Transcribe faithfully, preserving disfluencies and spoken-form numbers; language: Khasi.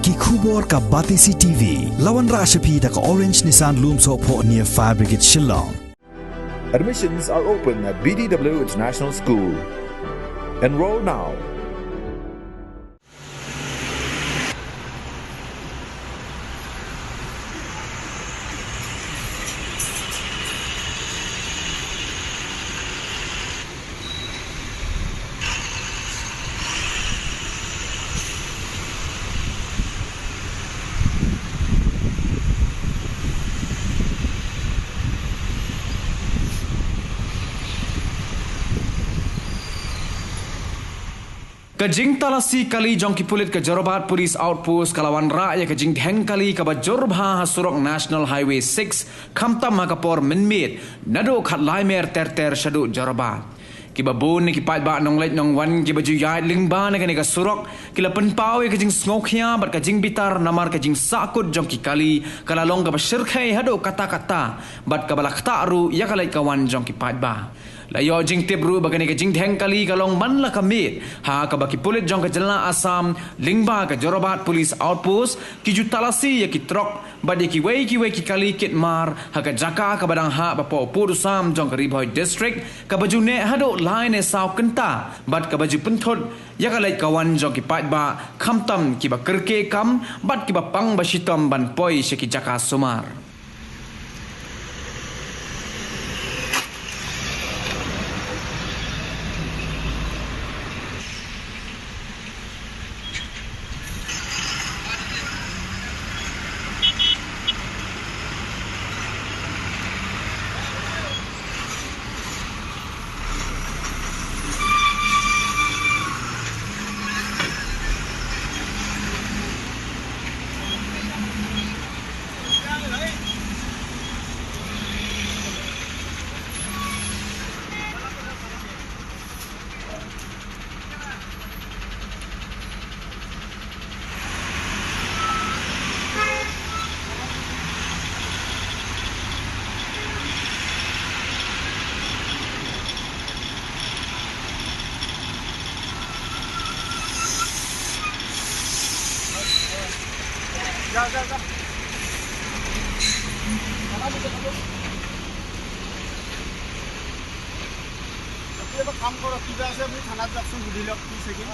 Ki khubor ka Batesi T V. La wanrah sha phi da ka Orange Nissan Lumsohphoh near Fire Brigade Shillong. Admissions are open at B D W International School. Enroll now. Ka jingtalasi kali jong ki pulit ka Jorabat Police Outpost ka la wanrah ïa ka jingdheng kali kaba jur bha ha surok National Highway six, khamtam ha ka por mynmiet, naduh Khatlai Mer ter ter shaduh Jorabat. Kiba bun na ki paidbah nongleit nongwan kiba ju ïaid lyngba na kane ka surok, ki la pynpaw ïa ka jingsngewkhia bad ka jingbitar namar ka jingsahkut jong ki kali ka la long kaba shyrkhei haduh katta katta, bad kaba la ktah ruh ïa ka leit ka wan jong ki paidbah. La ïoh jingtip ruh ba kane ka jingdheng kali ka long man la ka miet, ha kaba ki pulit jong ka jylla Assam lyngba ka Jorabat Police Outpost ki ju talasi ïa ki trok bad ïa kiwei kiwei ki kali kit mar ha ka jaka kaba dang hap hapoh Pud u Sam jong ka Ri Bhoi District, kaba ju neh haduh lai ne saw kynta bad kaba ju pynthut ïa ka leit ka wan jong ki paidbah, khamtam kiba kyrkieh kam bad kiba pang ba shitom ban poi sha ki jaka sumar. যা, যা, যা। আপনি এবার কাম করো, কিবা আছে, আমি থানাত যাওকচোন, সুধি লওক, কি চেকিং।